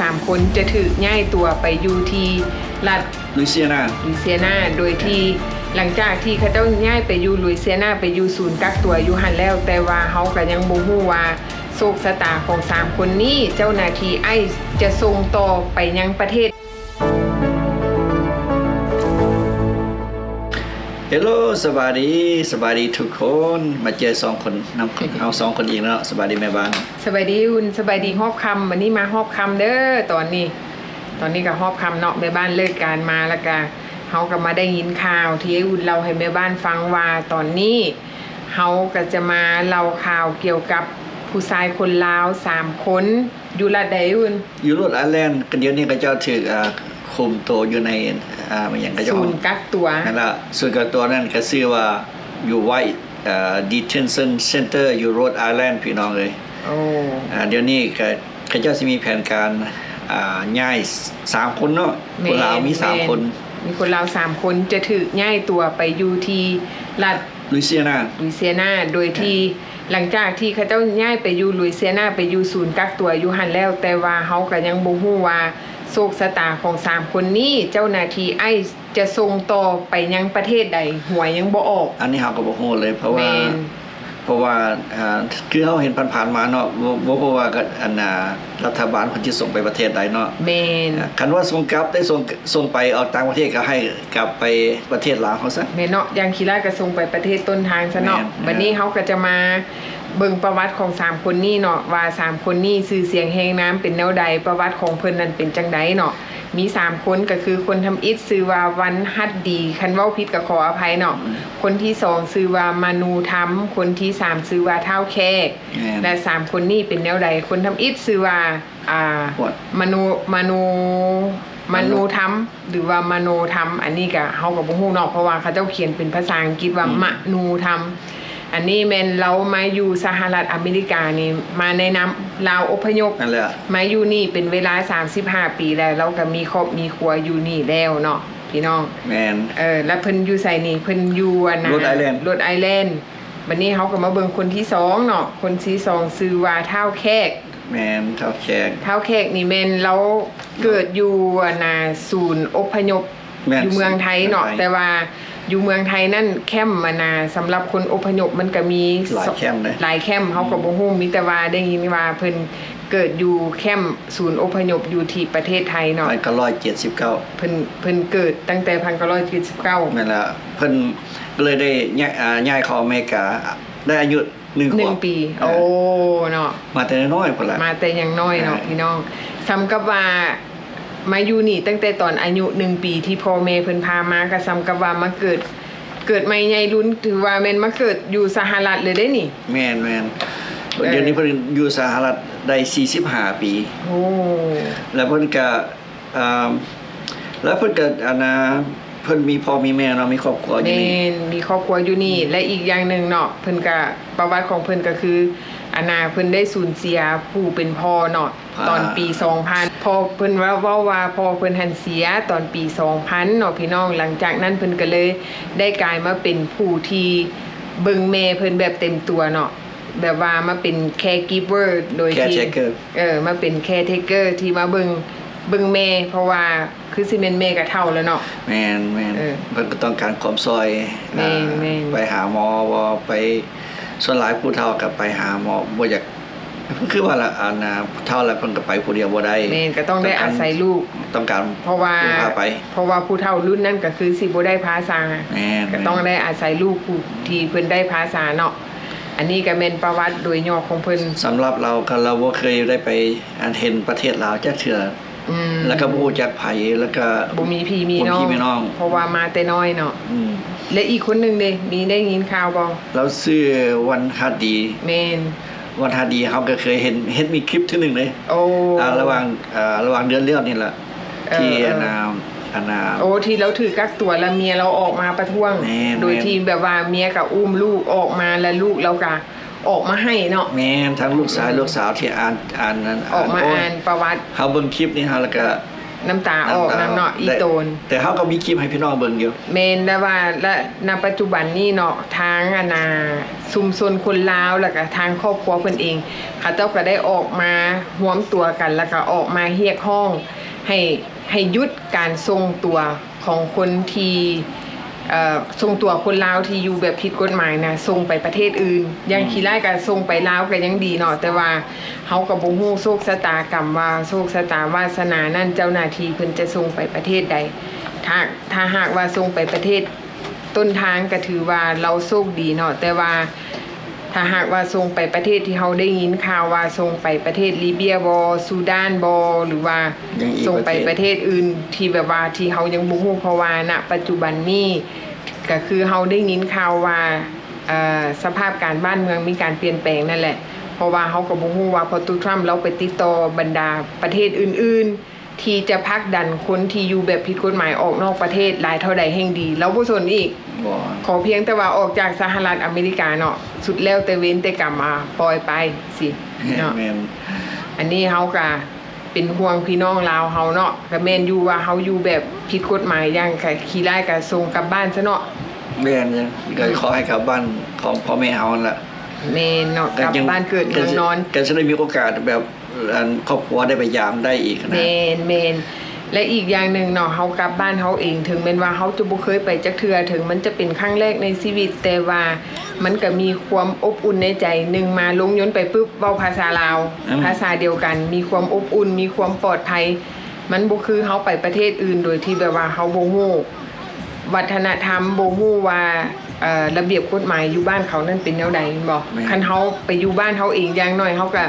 ສາມຄົນຈະຖືກຍ້າຍຕົວໄປຢູ່ທີ່ລັດ ລຸຍຊີອານາ ລຸຍຊີອານາ ໂດຍທີ່ຫຼັງຈາກທີ່ເຂົາເຈົ້າຍ້າຍໄປຢູ່ລຸຍຊີອານາ ໄປຢູ່ສູນກັກຕົວຢູ່ຫັ້ນແລ້ວ, ແຕ່ວ່າເຮົາກໍຍັງບໍ່ຮູ້ວ່າໂຊກຊະຕາຂອງສາມຄົນນີ້ ເຈົ້າໜ້າທີ່ໄອສ໌ຈະສົ່ງຕໍ່ໄປຍັງປະເທດ ເຮລໂລ ສະບາຍດີ ສະບາຍດີທຸກຄົນ ມາເຈີສອງຄົນນຳເຮົາສອງຄົນອີກເນາະ. ສະບາຍດີແມ່ບ້ານ. ສະບາຍດີອຸ່ນ ສະບາຍດີຮອບຄ່ຳ. ມື້ນີ້ມາຮອບຄ່ຳເດີ ຕອນນີ້ ຕອນນີ້ກໍຮອບຄ່ຳເນາະ ແມ່ບ້ານເລີກການມາ ແລ້ວກໍເຮົາກໍມາໄດ້ຍິນຂ່າວທີ່ອ້າຍອຸ່ນເລົ່າໃຫ້ແມ່ບ້ານຟັງວ່າ ຕອນນີ້ເຮົາກໍຈະມາເລົ່າຂ່າວກ່ຽວກັບຜູ້ຊາຍຄົນລາວສາມຄົນ ຢູ່ລັດໃດອຸ່ນ? ຢູ່ໂຣດໄອແລນ ກໍດຽວນີ້ເຂົາເຈົ້າຖືກ ອາ ຄຸມໂຕຢູ່ໃນ ອາ ຫຍັງ ເຂົາເຈົ້າ ສູນກັກຕົວ ນັ້ນລະ ສູນກັກຕົວນັ້ນກໍຊື່ວ່າ ຢູ່ໄວ ເອີ ດີເທັນຊັນເຊັນເຕີ ຢູ່ໂຣດໄອແລນ ພີ່ນ້ອງເອີຍ. ໂອ້ ອາ ດຽວນີ້ກໍ ເຂົາເຈົ້າຊິມີແຜນການ ອາ ຍ້າຍສາມຄົນເນາະ. ແມ່ນ ຄົນລາວມີສາມ ແມ່ນ ຄົນ ມີຄົນລາວສາມຄົນຈະຖືກຍ້າຍຕົວໄປຢູ່ທີ່ລັດ ລຸຍຊີອານາ ລຸຍຊີອານາ ໂດຍທີ່ຫຼັງຈາກທີ່ເຂົາເຈົ້າຍ້າຍໄປຢູ່ລຸຍຊີອານາ ໄປຢູ່ສູນກັກຕົວຢູ່ຫັ້ນແລ້ວ, ແຕ່ວ່າເຮົາກໍຍັງບໍ່ຮູ້ວ່າໂຊກຊະຕາຂອງສາມຄົນນີ້ ເຈົ້າໜ້າທີ່ໄອສ໌ຈະສົ່ງຕໍ່ໄປຍັງປະເທດໃດ ຫົວຍັງບໍ່ອອກ. ອັນນີ້ເຮົາກໍບໍ່ຮູ້ເລີຍ ເພາະວ່າ ແມ່ນ ເພາະວ່າ ອາ ຄືເຮົາເຫັນຜ່ານໆມາເນາະ ບໍ່ ບໍ່ຮູ້ວ່າ ອັນ ອາ ລັດຖະບານເພິ່ນຊິສົ່ງໄປປະເທດໃດເນາະ. ແມ່ນ ອາ ຄັນວ່າສົ່ງກັບ ໄດ້ສົ່ງ ສົ່ງໄປອອກຕ່າງປະເທດ ກໍໃຫ້ກັບໄປປະເທດລາວເຮົາຊະ. ແມ່ນເນາະ ຢ່າງຂີ້ລ້າກໍສົ່ງໄປປະເທດຕົ້ນທາງຊະເນາະ. ແມ່ນ ບັດນີ້ ເອີ ເຮົາກໍຈະມາເບິ່ງປະຫວັດຂອງສາມຄົນນີ້ເນາະ ວ່າສາມຄົນນີ້ຊື່ສຽງແຮງນາມເປັນແນວໃດ ປະຫວັດຂອງເພິ່ນນັ້ນເປັນຈັ່ງໃດເນາະ. ມີສາມຄົນ ກໍຄືຄົນທຳອິດຊື່ວ່າ ວັນຮັດດີ ຄັນເວົ້າຜິດກໍຂໍອະໄພເນາະ. ອືມ ຄົນທີສອງຊື່ວ່າ ມະນູທຳ, ຄົນທີສາມຊື່ວ່າ ທ້າວແຂກ. ແມ່ນ ແລະ ສາມຄົນນີ້ເປັນແນວໃດ? ຄົນທຳອິດຊື່ວ່າ ອ່າ ມະນູ ມະນູ ມະນູທຳ ຫຼືວ່າມະໂນທຳ ອັນນີ້ກະເຮົາກໍບໍ່ຮູ້ເນາະ ເພາະວ່າເຂົາເຈົ້າຂຽນເປັນພາສາອັງກິດວ່າ ອືມ ມະນູທຳ. ອັນນີ້ແມ່ນລາວມາຢູ່ສະຫະລັດອາເມລິການີ້ ມາໃນນາມລາວອົບພະຍົບ ນັ້ນແຫຼະ ມາຢູ່ນີ້ເປັນເວລາສາມສິບຫ້າປີແລ້ວ ລາວກໍມີຄອບມີຄົວຢູ່ນີ້ແລ້ວເນາະ ພີ່ນ້ອງ. ແມ່ນ ເອີ ແລ້ວເພິ່ນຢູ່ໃສນີ້? ເພິ່ນຢູ່ອັນນ່າ ໂຣດໄອແລນ ໂຣດໄອແລນ. ບັດນີ້ເຮົາກໍມາເບິ່ງຄົນທີສອງເນາະ ຄົນທີສອງຊື່ວ່າ ທ້າວແຂກ. ແມ່ນ ທ້າວແຂກ ທ້າວແຂກນີ້ແມ່ນລາວເກີດຢູ່ອັນນ່າ ສູນອົບພະຍົບ ແມ່ນ ຢູ່ເມືອງໄທເນາະ ເມືອງໄທ ແຕ່ວ່າຢູ່ເມືອງໄທນັ້ນ ແຄ້ມອັນນ່າ ສຳລັບຄົນອົບພະຍົບມັນກໍມີຫຼາຍແຄ້ມເດ້ ຫຼາຍແຄ້ມ ເຮົາກໍ ອືມ ບໍ່ຮູ້ ມີແຕ່ວ່າໄດ້ຍິນວ່າເພິ່ນເກີດຢູ່ແຄ້ມສູນອົບພະຍົບຢູ່ທີ່ປະເທດໄທເນາະ ພັນເກົ້າຮ້ອຍເຈັດສິບເກົ້າ ເພິ່ນ ເພິ່ນເກີດຕັ້ງແຕ່ພັນເກົ້າຮ້ອຍເຈັດສິບເກົ້າ. ແມ່ນລະ ເພິ່ນກໍເລີຍໄດ້ ຍ້າຍ ອ່າ ຍ້າຍເຂົ້າອາເມລິກາ ໄດ້ອາຍຸ ໜຶ່ງ ໜຶ່ງ ຂວບ ປີ. ເອີ ໂອ້ ເນາະ ມາແຕ່ນ້ອຍໆພຸ້ນລະ ມາແຕ່ຍັງນ້ອຍເນາະ ເອີ ພີ່ນ້ອງ. ສ່ຳກັບວ່າມາຢູ່ນີ້ຕັ້ງແຕ່ຕອນອາຍຸໜຶ່ງປີ ທີ່ພໍ່ແມ່ເພິ່ນພາມາ ກໍສ່ຳກັບວ່າມາເກີດ ເກີດໃໝ່ໃຫຍ່ລຸນ ຖືວ່າແມ່ນມາເກີດຢູ່ສະຫະລັດເລີຍເດ້ນີ້. ແມ່ນໆ ເອີ ດຽວນີ້ເພິ່ນຢູ່ສະຫະລັດໄດ້ສີ່ສິບຫ້າປີ. ໂອ້ ແລ້ວເພິ່ນກໍ ອ່າ ແລ້ວເພິ່ນກໍ ອັນນ່າ ເພິ່ນມີພໍ່ມີແມ່ເນາະ ມີຄອບຄົວຢູ່ນີ້ ແມ່ນ ມີຄອບຄົວຢູ່ນີ້ ອືມ ແລະ ອີກຢ່າງໜຶ່ງເນາະ ເພິ່ນກໍ ປະຫວັດຂອງເພິ່ນກໍຄື ອັນນ່າ ເພິ່ນໄດ້ສູນເສຍຜູ້ເປັນພໍ່ເນາະ ອ່າ ຕອນປີສອງພັນ ພໍ່ເພິ່ນວ່າ ເວົ້າວ່າພໍ່ເພິ່ນຫັ້ນເສຍຕອນປີສອງພັນເນາະ ພີ່ນ້ອງ. ຫຼັງຈາກນັ້ນເພິ່ນກໍເລີຍໄດ້ກາຍມາເປັນຜູ້ທີ່ເບິ່ງແມ່ເພິ່ນແບບເຕັມຕົວເນາະ ແບບວ່າມາເປັນ caregiver ໂດຍທີ່ caretaker ເອີ ມາເປັນ caretaker ທີ່ມາເບິ່ງ ເບິ່ງແມ່ ເພາະວ່າຄືຊິແມ່ນແມ່ກໍເຖົ້າແລ້ວເນາະ. ແມ່ນໆ ເອີ ເພິ່ນກໍຕ້ອງການຄວາມຊ່ອຍ ແມ່ນໆ ໄປຫາໝໍບໍ່ ໄປ ສ່ວນຫຼາຍຜູ້ເຖົ້າກໍໄປຫາໝໍ ບໍ່ຢາກ ຄືວ່າລະ ອັນນ່າ ເຖົ້າແລ້ວເພິ່ນກໍໄປຜູ້ດຽວບໍ່ໄດ້ ແມ່ນ ກໍຕ້ອງໄດ້ອາໄສລູກ ຕ້ອງການ ເພາະວ່າ ຜູ້ພາໄປ ເພາະວ່າຜູ້ເຖົ້າລຸ້ນນັ້ນກໍຄືຊິບໍ່ໄດ້ພາສາ ແມ່ນໆ ກໍຕ້ອງໄດ້ອາໄສລູກຜູ້ທີ່ເພິ່ນໄດ້ພາສາເນາະ. ອັນນີ້ກໍແມ່ນປະຫວັດໂດຍຫຍໍ້ຂອງເພິ່ນ. ສຳລັບລາວກໍລາວບໍ່ເຄີຍໄດ້ໄປ ອັນ ເຫັນປະເທດລາວຈັກເທື່ອ ອືມ ແລ້ວກໍບໍ່ຮູ້ຈັກໃຜ ແລ້ວກໍບໍ່ມີພີ່ມີນ້ອງ ບໍ່ມີພີ່ມີນ້ອງ ເພາະວ່າມາແຕ່ນ້ອຍເນາະ ອືມ ແລະ ອີກຄົນໜຶ່ງເດ ມີໄດ້ຍິນຂ່າວບໍ່? ລາວຊື່ ວັນຮາດດີ ແມ່ນ ວັນຮາດດີ ເຮົາກໍເຄີຍເຫັນ ເຫັນມີຄລິບເທື່ອໜຶ່ງເດ້. ໂອ້ ອາ ລະຫວ່າງ ອາ ລະຫວ່າງເດືອນແລ້ວນີ້ລະ ເອີ ທີ່ ເອີ ອັນນ່າ ອັນນ່າ ໂອ້ ທີ່ລາວຖືກກັກຕົວ ແລ້ວເມຍລາວອອກມາປະທ້ວງ ແມ່ນໆ ໂດຍທີ່ແບບວ່າເມຍກໍອຸ້ມລູກອອກມາ ແລ້ວລູກລາວກໍ ອອກມາໃຫ້ເນາະ ແມ່ນ ທັງລູກຊາຍ ອືມ ລູກສາວທີ່ອ່ານ ອ່ານ ອ່ານ ອອກມາ ໂອ້ຍ ອ່ານປະຫວັດ ເຮົາເບິ່ງຄລິບນີ້ເຮົາແລ້ວກໍ ນ້ຳຕາອອກນຳເນາະ ອີ່ໂຕນ. ແຕ່ເຮົາກໍມີຄລິບໃຫ້ພີ່ນ້ອງເບິ່ງຢູ່. ແມ່ນ ແຕ່ວ່າ ລະ ນະປັດຈຸບັນນີ້ເນາະ ທາງ ອັນນ່າ ຊຸມຊົນຄົນລາວ ແລ້ວກະທາງຄອບຄົວເພິ່ນເອງ ເຂົາເຈົ້າກໍໄດ້ອອກມາຮວມຕົວກັນ ແລ້ວກະອອກມາຮຽກຮ້ອງໃຫ້ ໃຫ້ຢຸດການສົ່ງຕົວຂອງຄົນທີ່ ເອີ່ ສົ່ງຕົວຄົນລາວທີ່ຢູ່ແບບຜິດກົດໝາຍນະ ສົ່ງໄປປະເທດອື່ນ. ຢ່າງ ອືມ ຂີ້ລ້າຍກໍສົ່ງໄປລາວກໍຍັງດີເນາະ ແຕ່ວ່າ ເຮົາກໍບໍ່ຮູ້ໂຊກຊະຕາກຳວ່າ ໂຊກຊະຕາວາສະໜານັ້ນ ເຈົ້າໜ້າທີ່ເພິ່ນຈະສົ່ງໄປປະເທດໃດ. ຖ້າ ຖ້າຫາກວ່າສົ່ງໄປປະເທດຕົ້ນທາງ ກໍຖືວ່າລາວໂຊກດີເນາະ ແຕ່ວ່າຖ້າຫາກວ່າສົ່ງໄປປະເທດທີ່ເຮົາໄດ້ຍິນຂ່າວວ່າ ສົ່ງໄປປະເທດລີເບຍບໍ ຊູດານບໍ ຫຼືວ່າ ຍັງອີກ ສົ່ງໄປປະເທດ ປະເທດອື່ນທີ່ແບບວ່າທີ່ເຮົາຍັງບໍ່ຮູ້ ເພາະວ່າ ນະ ປັດຈຸບັນນີ້ ກໍຄືເຮົາໄດ້ຍິນຂ່າວວ່າ ເອີ່ ສະພາບການບ້ານເມືອງມີການປ່ຽນແປງນັ້ນແຫຼະ ເພາະວ່າເຮົາກໍບໍ່ຮູ້ວ່າພໍ່ຕູ້ທຣຳລາວໄປຕິດຕໍ່ບັນດາປະເທດອື່ນໆ ທີ່ຈະຜັກດັນຄົນທີ່ຢູ່ແບບຜິດກົດໝາຍອອກນອກປະເທດຫຼາຍເທົ່າໃດແຮ່ງດີ ລາວບໍ່ສົນອີກ. ບໍ່. ຂໍພຽງແຕ່ວ່າອອກຈາກສະຫະລັດອາເມລິກາເນາະ ສຸດແລ້ວແຕ່ເວນແຕ່ກຳ ອາ ປ່ອຍໄປຊິເນາະ. ແມ່ນ. ອັນນີ້ເຮົາກະ ເປັນຫ່ວງພີ່ນ້ອງລາວເຮົາເນາະ ກະແມ່ນຢູ່ວ່າເຮົາຢູ່ແບບຜິດກົດໝາຍ ຢ່າງ ກະຂີ້ລ້າຍກະສົ່ງກັບບ້ານຊະເນາະ. ແມ່ນ ກະຂໍໃຫ້ກັບບ້ານຂອງພໍ່ແມ່ເຮົາຫັ້ນລະ. ແມ່ນເນາະ ກັບບ້ານເກີດເມືອງນອນ ກະຊິໄດ້ມີໂອກາດແບບ ອັນ ຄອບຄົວໄດ້ໄປຢາມໄດ້ອີກນະ. ແມ່ນ ແມ່ນ ແລະ ອີກຢ່າງໜຶ່ງເນາະ ເຮົາກັບບ້ານເຮົາເອງ ເຖິງແມ່ນວ່າເຮົາຈະບໍ່ເຄີຍໄປຈັກເທື່ອ ເຖິງມັນຈະເປັນຄັ້ງແລກໃນຊີວິດ ແຕ່ວ່າມັນກະມີຄວາມອົບອຸ່ນໃນໃຈ. ໜຶ່ງ ມາລົງຍົນໄປປຶບ ເວົ້າພາສາລາວ ອືມ ພາສາດຽວກັນ ມີຄວາມອົບອຸ່ນ ມີຄວາມປອດໄພ. ມັນບໍ່ຄືເຮົາໄປປະເທດອື່ນໂດຍທີ່ແບບວ່າເຮົາບໍ່ຮູ້ວັດທະນະທຳ ບໍ່ຮູ້ວ່າ ເອີ່ ລະບຽບກົດໝາຍຢູ່ບ້ານເຂົານັ້ນເປັນແນວໃດ ແມ່ນບໍ່? ແມ່ນ. ຄັນເຮົາໄປຢູ່ບ້ານເຮົາເອງ ຢ່າງໜ້ອຍເຮົາກະ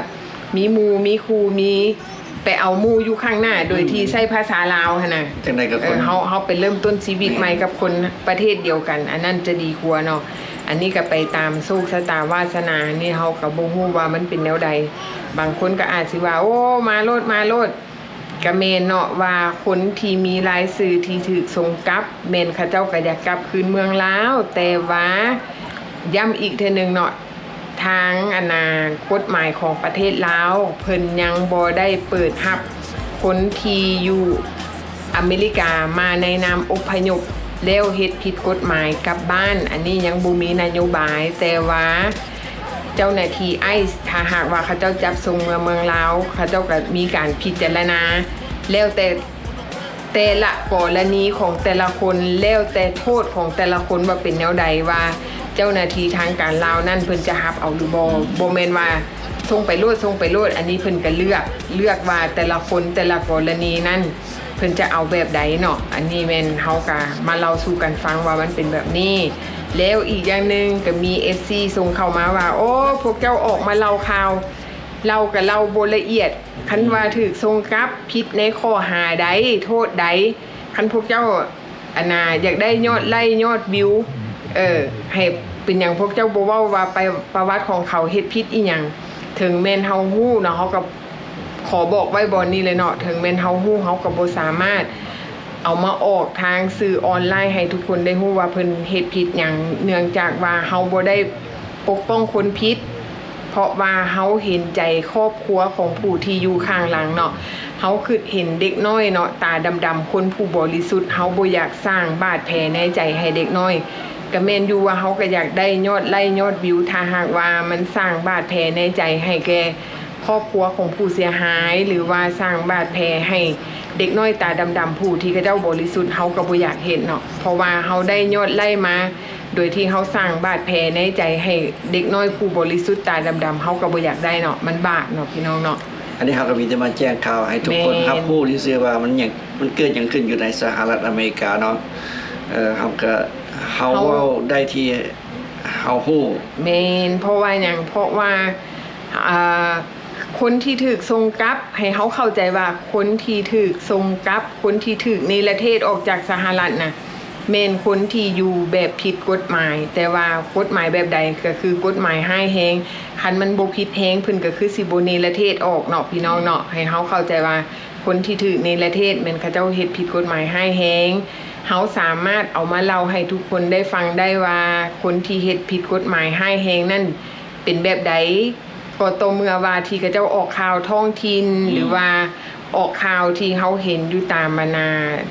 ມີໝູ່ມີຄູ່ ມີ ໄປເອົາໝູ່ຢູ່ຂ້າງໜ້າໂດຍ ອືມ ທີ່ໃຊ້ພາສາລາວຫັ້ນນະ. ຈັ່ງໃດກໍ ເອີ ຄົນ ເຮົາ ເຮົາໄປເລີ່ມຕົ້ນຊີວິດໃໝ່ ແມ່ນ ກັບຄົນປະເທດດຽວກັນ ອັນນັ້ນຈະດີກວ່າເນາະ. ອັນນີ້ກໍໄປຕາມໂຊກຊະຕາວາສະໜາ ອັນນີ້ເຮົາກໍບໍ່ຮູ້ວ່າມັນເປັນແນວໃດ. ບາງຄົນກໍອາດຊິວ່າ ໂອ້ ມາໂລດ ມາໂລດ. ກະແມ່ນເນາະວ່າຄົນທີ່ມີລາຍຊື່ທີ່ຖືກສົ່ງກັບ ແມ່ນເຂົາເຈົ້າກະຢາກກັບຄືນເມືອງລາວ ແຕ່ວ່າ ຢ້ຳອີກເທື່ອໜຶ່ງເນາະ ທາງ ອັນນ່າ ກົດໝາຍຂອງປະເທດລາວ ເພິ່ນຍັງບໍ່ໄດ້ເປີດຮັບຄົນທີ່ຢູ່ອາເມລິກາມາໃນນາມອົບພະຍົບ ແລ້ວເຮັດຜິດກົດໝາຍກັບບ້ານ. ອັນນີ້ຍັງບໍ່ມີນະໂຍບາຍ ແຕ່ວ່າ ເຈົ້າໜ້າທີ່ໄອສ໌ ຖ້າຫາກວ່າເຂົາເຈົ້າຈັບສົ່ງເມືອເມືອງລາວ ເຂົາເຈົ້າກໍມີການພິຈາລະນາ ແລ້ວແຕ່ ແຕ່ລະກໍລະນີຂອງແຕ່ລະຄົນ ແລ້ວແຕ່ໂທດຂອງແຕ່ລະຄົນວ່າເປັນແນວໃດ ວ່າເຈົ້າໜ້າທີ່ທາງການລາວນັ້ນເພິ່ນຈະຮັບເອົາຫຼືບໍ່. ອືມ ບໍ່ແມ່ນວ່າສົ່ງໄປໂລດ ສົ່ງໄປໂລດ. ອັນນີ້ເພິ່ນກໍເລືອກ ເລືອກວ່າແຕ່ລະຄົນ ແຕ່ລະກໍລະນີນັ້ນ ເພິ່ນຈະເອົາແບບໃດເນາະ. ອັນນີ້ແມ່ນເຮົາກະມາເລົ່າສູ່ກັນຟັງວ່າມັນເປັນແບບນີ້. ແລ້ວອີກຢ່າງໜຶ່ງກະມີເອັຟຊີສົ່ງເຂົ້າມາວ່າ ໂອ້ ພວກເຈົ້າອອກມາເລົ່າຂ່າວ ເລົ່າກະເລົ່າບໍ່ລະອຽດ. ຄັນວ່າຖືກສົ່ງກັບ ຜິດໃນຂໍ້ຫາໃດ ໂທດໃດ ຄັນພວກເຈົ້າ ອັນນ່າ ຢາກໄດ້ຍອດໄລ້ຍອດວິວ ເອີ ໃຫ້ ເປັນຫຍັງພວກເຈົ້າບໍ່ເວົ້າວ່າໄປ ປະຫວັດຂອງເຂົາເຮັດຜິດອີ່ຫຍັງ? ເຖິງແມ່ນເຮົາຮູ້ເນາະ ເຮົາກໍ ຂໍບອກໄວ້ບ່ອນນີ້ເລີຍເນາະ ເຖິງແມ່ນເຮົາຮູ້ ເຮົາກໍບໍ່ສາມາດເອົາມາອອກທາງສື່ອອນລາຍໃຫ້ທຸກຄົນໄດ້ຮູ້ວ່າເພິ່ນເຮັດຜິດຫຍັງ ເນື່ອງຈາກວ່າເຮົາບໍ່ໄດ້ປົກປ້ອງຄົນຜິດ ເພາະວ່າເຮົາເຫັນໃຈຄອບຄົວຂອງຜູ້ທີ່ຢູ່ຂ້າງຫຼັງເນາະ ເຮົາຄິດເຫັນເດັກນ້ອຍເນາະ ຕາດຳໆ ຄົນຜູ້ບໍລິສຸດ ເຮົາບໍ່ຢາກສ້າງບາດແຜໃນໃຈໃຫ້ເດັກນ້ອຍ. ກະແມ່ນຢູ່ວ່າເຮົາກະຢາກໄດ້ຍອດໄລ້ຍອດວິວ ຖ້າຫາກວ່າມັນສ້າງບາດແຜໃນໃຈໃຫ້ແກ່ ຄອບຄົວຂອງຜູ້ເສຍຫາຍ ຫຼືວ່າສ້າງບາດແຜໃຫ້ເດັກນ້ອຍຕາດຳໆ ຜູ້ທີ່ເຂົາເຈົ້າບໍລິສຸດ ເຮົາກໍບໍ່ຢາກເຮັດເນາະ ເພາະວ່າເຮົາໄດ້ຍອດໄລ້ມາ ໂດຍທີ່ເຮົາສ້າງບາດແຜໃນໃຈໃຫ້ເດັກນ້ອຍຜູ້ບໍລິສຸດຕາດຳໆ ເຮົາກໍບໍ່ຢາກໄດ້ເນາະ ມັນບາບເນາະ ພີ່ນ້ອງເນາະ. ອັນນີ້ເຮົາກໍມີແຕ່ມາແຈ້ງຂ່າວໃຫ້ທຸກຄົນ ແມ່ນ ຮັບຮູ້ຊື່ໆ ວ່າມັນຫຍັງ ມັນເກີດຫຍັງຂຶ້ນຢູ່ໃນສະຫະລັດອາເມລິກາເນາະ. ເອີ ເຮົາກໍ ເຮົາ ເຮົາ ເວົ້າໄດ້ທີ່ເຮົາຮູ້. ແມ່ນ ເພາະວ່າຫຍັງ? ເພາະວ່າ ອ່າ ຄົນທີ່ຖືກສົ່ງກັບ ໃຫ້ເຮົາເຂົ້າໃຈວ່າ ຄົນທີ່ຖືກສົ່ງກັບ ຄົນທີ່ຖືກເນລະເທດອອກຈາກສະຫະລັດນະ ແມ່ນຄົນທີ່ຢູ່ແບບຜິດກົດໝາຍ ແຕ່ວ່າກົດໝາຍແບບໃດ ກໍຄືກົດໝາຍຮ້າຍແຮງ ຄັນມັນບໍ່ຜິດແຮງ ເພິ່ນກໍຄືຊິບໍ່ເນລະເທດອອກເນາະ ພີ່ນ້ອງເນາະ ໃຫ້ເຮົາເຂົ້າໃຈວ່າ ຄົນທີ່ຖືກເນລະເທດແມ່ນເຂົາເຈົ້າເຮັດຜິດກົດໝາຍຮ້າຍແຮງ. ເຮົາສາມາດເອົາມາເລົ່າໃຫ້ທຸກຄົນໄດ້ຟັງໄດ້ວ່າ ຄົນທີ່ເຮັດຜິດກົດໝາຍຮ້າຍແຮງນັ້ນເປັນແບບໃດ ກໍຕໍ່ເມື່ອວ່າທີ່ເຂົາເຈົ້າອອກຂ່າວທ້ອງຖິ່ນ ອືມ ຫຼືວ່າ ອອກຂ່າວທີ່ເຮົາເຫັນຢູ່ຕາມ ອັນນ່າ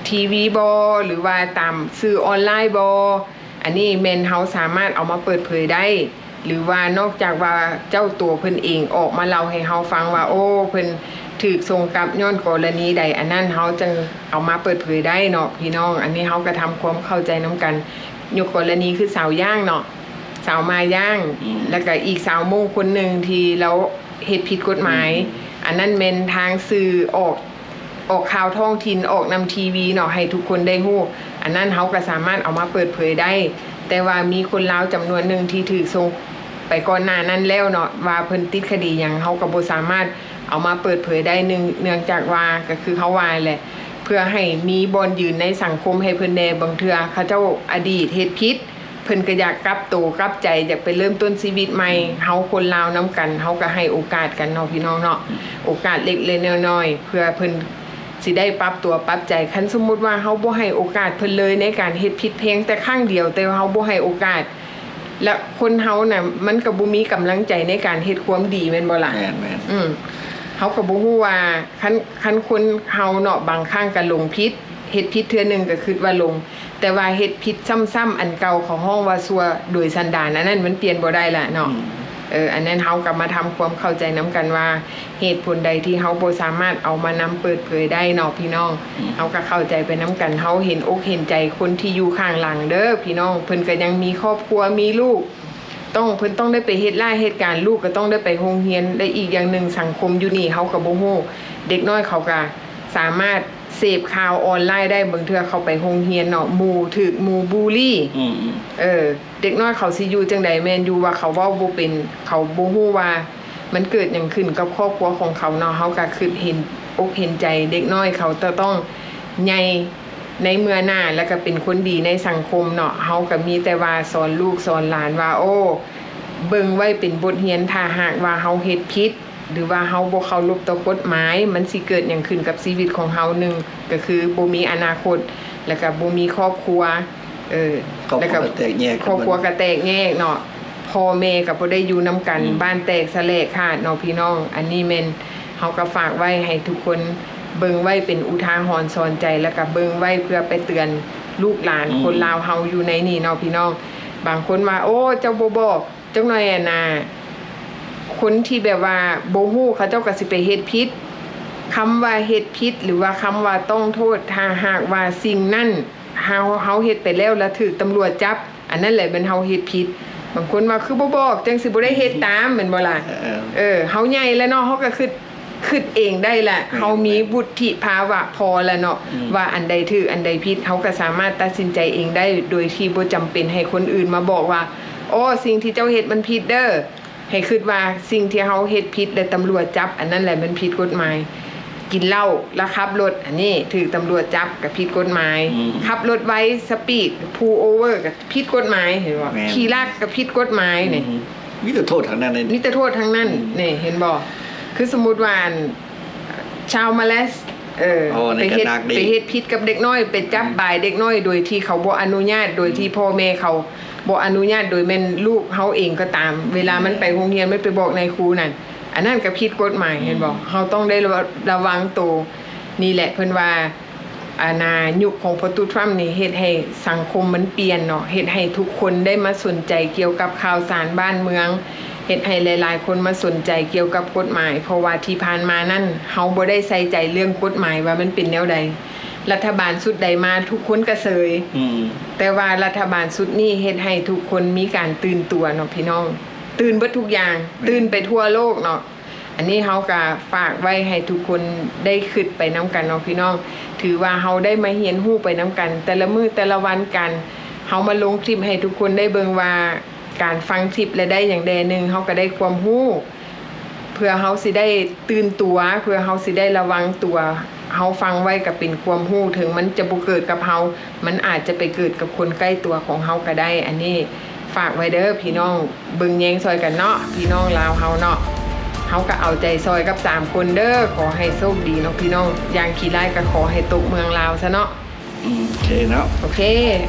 ທີວີບໍ ຫຼືວ່າຕາມສື່ອອນລາຍບໍ ອັນນີ້ແມ່ນເຮົາສາມາດເອົາມາເປີດເຜີຍໄດ້ ຫຼືວ່ານອກຈາກວ່າເຈົ້າຕົວເພິ່ນເອງອອກມາເລົ່າໃຫ້ເຮົາຟັງວ່າ ໂອ້ ເພິ່ນຖືກສົ່ງກັບຍ້ອນກໍລະນີໃດ ອັນນັ້ນເຮົາຈຶ່ງເອົາມາເປີດເຜີຍໄດ້ເນາະພີ່ນ້ອງ. ອັນນີ້ເຮົາກໍທຳຄວາມເຂົ້າໃຈນຳກັນ. ຍົກກໍລະນີຄືສາວຢ່າງເນາະ ສາວມາຢ່າງ ອືມ ແລ້ວກໍອີກສາວມົ້ງຄົນໜຶ່ງທີ່ລາວເຮັດຜິດກົດໝາຍ ອືມ ອັນນັ້ນແມ່ນທາງສື່ອອກ ອອກຂ່າວທ້ອງຖິ່ນ ອອກນຳທີວີເນາະ ໃຫ້ທຸກຄົນໄດ້ຮູ້ ອັນນັ້ນເຮົາກໍສາມາດເອົາມາເປີດເຜີຍໄດ້. ແຕ່ວ່າມີຄົນລາວຈຳນວນໜຶ່ງທີ່ຖືກສົ່ງໄປກ່ອນໜ້ານັ້ນແລ້ວເນາະ ວ່າເພິ່ນຕິດຄະດີຫຍັງ ເຮົາກໍບໍ່ສາມາດເອົາມາເປີດເຜີຍໄດ້ ເນື່ອງ ເນື່ອງຈາກວ່າ ກໍຄືເຮົາວ່າແຫຼະ ເພື່ອໃຫ້ມີບ່ອນຢືນໃນສັງຄົມໃຫ້ເພິ່ນແດ່. ບາງເທື່ອເຂົາເຈົ້າອະດີດເຮັດຜິດ ເພິ່ນກໍຢາກກັບໂຕກັບໃຈ ຢາກໄປເລີ່ມຕົ້ນຊີວິດໃໝ່. ອືມ ເຮົາຄົນລາວນຳກັນ ເຮົາກໍໃຫ້ໂອກາດກັນເນາະພີ່ນ້ອງເນາະ ໂອກາດເລັກໆນ້ອຍໆ ເພື່ອເພິ່ນຊິໄດ້ປັບຕົວປັບໃຈ. ຄັນສົມມຸດວ່າເຮົາບໍ່ໃຫ້ໂອກາດເພິ່ນເລີຍໃນການເຮັດຜິດພຽງແຕ່ຄັ້ງດຽວ ແຕ່ເຮົາບໍ່ໃຫ້ໂອກາດ ແລະ ຄົນເຮົານະ ມັນກໍບໍ່ມີກຳລັງໃຈໃນການເຮັດຄວາມດີແມ່ນບໍ່ລະ? ແມ່ນໆ ອືມ ເຮົາກໍບໍ່ຮູ້ວ່າ ຄັນ ຄັນຄົນເຮົາເນາະ ບາງຄັ້ງກໍຫຼົງຜິດ ເຮັດຜິດເທື່ອໜຶ່ງກໍຄິດວ່າຫຼົງ ແຕ່ວ່າເຮັດຜິດຊ້ຳໆ ອັນເກົ່າເຂົາຮ້ອງວ່າຊົ່ວໂດຍສັນດານ ອັນນັ້ນມັນປ່ຽນບໍ່ໄດ້ລະເນາະ. ອືມ ເອີ ອັນນັ້ນເຮົາກໍມາທຳຄວາມເຂົ້າໃຈນຳກັນວ່າ ເຫດຜົນໃດທີ່ເຮົາບໍ່ສາມາດເອົາມານຳເປີດເຜີຍໄດ້ເນາະພີ່ນ້ອງ. ອືມ ເຮົາກໍເຂົ້າໃຈໄປນຳກັນ ເຮົາເຫັນອົກເຫັນໃຈຄົນທີ່ຢູ່ຂ້າງຫຼັງເດີພີ່ນ້ອງ ເພິ່ນກໍຍັງມີຄອບຄົວ ມີລູກ ຕ້ອງ ເພິ່ນຕ້ອງໄດ້ໄປເຮັດລາເຮັດການ ລູກກໍຕ້ອງໄດ້ໄປໂຮງຮຽນ ແລະ ອີກຢ່າງໜຶ່ງ ສັງຄົມຢູ່ນີ້ເຮົາກໍບໍ່ຮູ້ ເດັກນ້ອຍເຂົາກໍສາມາດເສບຂ່າວອອນລາຍໄດ້ ບາງເທື່ອເຂົາໄປໂຮງຮຽນເນາະ ໝູ່ ຖືກໝູ່ບູລີ ອືມໆ ເອີ ເດັກນ້ອຍເຂົາຊິຢູ່ຈັ່ງໃດ? ແມ່ນຢູ່ວ່າເຂົາເວົ້າບໍ່ເປັນ ເຂົາບໍ່ຮູ້ວ່າມັນເກີດຫຍັງຂຶ້ນກັບຄອບຄົວຂອງເຂົາເນາະ. ເຮົາກໍຄິດເຫັນອົກເຫັນໃຈເດັກນ້ອຍເຂົາ ຈະຕ້ອງໃຫຍ່ໃນເມື່ອໜ້າ ແລ້ວກໍເປັນຄົນດີໃນສັງຄົມເນາະ. ເຮົາກໍມີແຕ່ວ່າສອນລູກສອນຫຼານວ່າ ໂອ້ ເບິ່ງໄວ້ເປັນບົດຮຽນ ຖ້າຫາກວ່າເຮົາເຮັດຜິດ ຫຼືວ່າເຮົາບໍ່ເຄົາລົບຕໍ່ກົດໝາຍ ມັນຊິເກີດຫຍັງຂຶ້ນກັບຊີວິດຂອງເຮົາ? ໜຶ່ງ ກໍຄືບໍ່ມີອະນາຄົດ ແລ້ວກໍບໍ່ມີຄອບຄົວ ເອີ ຄອບຄົວ ແລ້ວກໍ ກໍແຕກແຍກ ຄອບຄົວກໍແຕກແຍກເນາະ ພໍ່ແມ່ກໍບໍ່ໄດ້ຢູ່ນຳກັນ ອືມ ບ້ານແຕກສະແຫຼກຂາດເນາະພີ່ນ້ອງ. ອັນນີ້ແມ່ນເຮົາກໍຝາກໄວ້ໃຫ້ທຸກຄົນເບິ່ງໄວ້ເປັນອຸທາຫອນສອນໃຈ ແລ້ວກໍເບິ່ງໄວ້ເພື່ອໄປເຕືອນລູກຫຼານ ອືມ ຄົນລາວເຮົາຢູ່ໃນນີ້ເນາະພີ່ນ້ອງ. ບາງຄົນວ່າ ໂອ້ ເຈົ້າບໍ່ບອກ ຈັກໜ້ອຍ ອັນນ່າ ຄົນທີ່ແບບວ່າບໍ່ຮູ້ ເຂົາເຈົ້າກໍຊິໄປເຮັດຜິດ. ຄຳວ່າເຮັດຜິດ ຫຼືວ່າຄຳວ່າຕ້ອງໂທດ ຖ້າຫາກວ່າສິ່ງນັ້ນເຮົາ ເຮົາເຮັດໄປແລ້ວ ແລ້ວຖືກຕຳຫຼວດຈັບ ອັນນັ້ນແຫຼະແມ່ນເຮົາເຮັດຜິດ. ບາງຄົນວ່າ ຄືບໍ່ບອກ ຈັ່ງຊິບໍ່ໄດ້ເຮັດຕາມ ແມ່ນບໍ່ລະ? ເອີ ເອີ ເຮົາໃຫຍ່ແລ້ວເນາະ ເຮົາກໍຄິດ ຄິດເອງໄດ້ລະ ແມ່ນ ເຮົາມີວຸດທິພາວະພໍລະເນາະ ອືມ ວ່າອັນໃດຖືກ ອັນໃດຜິດ ເຮົາກໍສາມາດຕັດສິນໃຈເອງໄດ້ ໂດຍທີ່ບໍ່ຈຳເປັນໃຫ້ຄົນອື່ນມາບອກວ່າ ໂອ້ ສິ່ງທີ່ເຈົ້າເຮັດມັນຜິດເດີ. ໃຫ້ຄິດວ່າສິ່ງທີ່ເຮົາເຮັດຜິດ ແລະ ຕຳຫຼວດຈັບ ອັນນັ້ນແຫຼະມັນຜິດກົດໝາຍ. ກິນເຫຼົ້າແລ້ວຂັບລົດ ອັນນີ້ຖືກຕຳຫຼວດຈັບ ກໍຜິດກົດໝາຍ. ອືມ ຂັບລົດໄວ ສະປີດ ພຸລໂອເວີ ກໍຜິດກົດໝາຍ ເຫັນບໍ່? ແມ່ນ ຂີ່ລັກກໍຜິດກົດໝາຍນີ້. ອືມ ມີແຕ່ໂທດທັງນັ້ນເລີຍ ມີແຕ່ໂທດທັງນັ້ນ. ອືມ ນີ້ ເຫັນບໍ່? ຄືສົມມຸດວ່າ ອັນ ຊາວມາເລເຊຍ ເອີ ອໍ ໄປເຮັດ ໄປເຮັດຜິດກັບເດັກນ້ອຍ ໄປຈັບ ອືມ ບາຍເດັກນ້ອຍ ໂດຍທີ່ເຂົາບໍ່ອະນຸຍາດ ໂດຍທີ່ ອືມ ພໍ່ແມ່ເຂົາບໍ່ອະນຸຍາດ ໂດຍແມ່ນລູກເຮົາເອງກໍຕາມ ເວລາມັນ ແມ່ນ ໄປໂຮງຮຽນ ມັນໄປບອກນາຍຄູນັ້ນ ອັນນັ້ນກໍຜິດກົດໝາຍ ອືມ ເຫັນບໍ່? ເຮົາຕ້ອງໄດ້ລະ ລະວັງໂຕ. ນີ້ແຫຼະເພິ່ນວ່າ ອັນນ່າ ຍຸກຂອງພໍ່ຕູ້ທຣຳນີ້ ເຮັດໃຫ້ສັງຄົມມັນປ່ຽນເນາະ ເຮັດໃຫ້ທຸກຄົນໄດ້ມາສົນໃຈກ່ຽວກັບຂ່າວສານບ້ານເມືອງ ເຮັດໃຫ້ຫຼາຍໆຄົນມາສົນໃຈກ່ຽວກັບກົດໝາຍ ເພາະວ່າທີ່ຜ່ານມານັ້ນ ເຮົາບໍ່ໄດ້ໃສ່ໃຈເລື່ອງກົດໝາຍວ່າມັນເປັນແນວໃດ. ລັດຖະບານຊຸດໃດມາ ທຸກຄົນກະເສີຍ ອືມ ແຕ່ວ່າລັດຖະບານຊຸດນີ້ເຮັດໃຫ້ທຸກຄົນມີການຕື່ນຕົວເນາະພີ່ນ້ອງ ຕື່ນເບິດທຸກຢ່າງ ແມ່ນ ຕື່ນໄປທົ່ວໂລກເນາະ. ອັນນີ້ເຮົາກະຝາກໄວ້ໃຫ້ທຸກຄົນໄດ້ຄິດໄປນຳກັນເນາະພີ່ນ້ອງ ຖືວ່າເຮົາໄດ້ມາຮຽນຮູ້ໄປນຳກັນ ແຕ່ລະມື້ແຕ່ລະວັນ ການເຮົາມາລົງຄລິບໃຫ້ທຸກຄົນໄດ້ເບິ່ງວ່າ ການຟັງຄລິບແລະໄດ້ຫຍັງແດ່ໜຶ່ງ ເຮົາກະໄດ້ຄວາມຮູ້ ເພື່ອເຮົາຊິໄດ້ຕື່ນຕົວ ເພື່ອເຮົາຊິໄດ້ລະວັງຕົວ ເຮົາຟັງໄວ້ກະເປັນຄວາມຮູ້ ເຖິງມັນຈະບໍ່ເກີດກັບເຮົາ ມັນອາດຈະໄປເກີດກັບຄົນໃກ້ຕົວຂອງເຮົາກະໄດ້. ອັນນີ້ຝາກໄວ້ເດີພີ່ນ້ອງ ເບິ່ງແຍງຊ່ອຍກັນເນາະ ພີ່ນ້ອງລາວເຮົາເນາະ ເຮົາກະເອົາໃຈຊ່ອຍກັບສາມຄົນເດີ ຂໍໃຫ້ໂຊກດີເນາະພີ່ນ້ອງ ຢ່າງຂີ້ລ້າຍກະຂໍໃຫ້ຕົກເມືອງລາວຊະເນາະ. ອືມ ໂອເຄເນາະ ໂອເຄ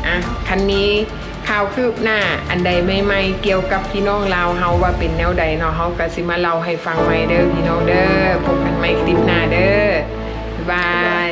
ອ່ະ ຄັນມີຂ່າວຄືບໜ້າອັນໃດໃໝ່ໆ ກ່ຽວກັບພີ່ນ້ອງລາວເຮົາວ່າເປັນແນວໃດເນາະ ເຮົາກະຊິມາເລົ່າໃຫ້ຟັງໃໝ່ເດີພີ່ນ້ອງເດີ ພົບກັນໃໝ່ຄລິບໜ້າເດີ. ບາຍ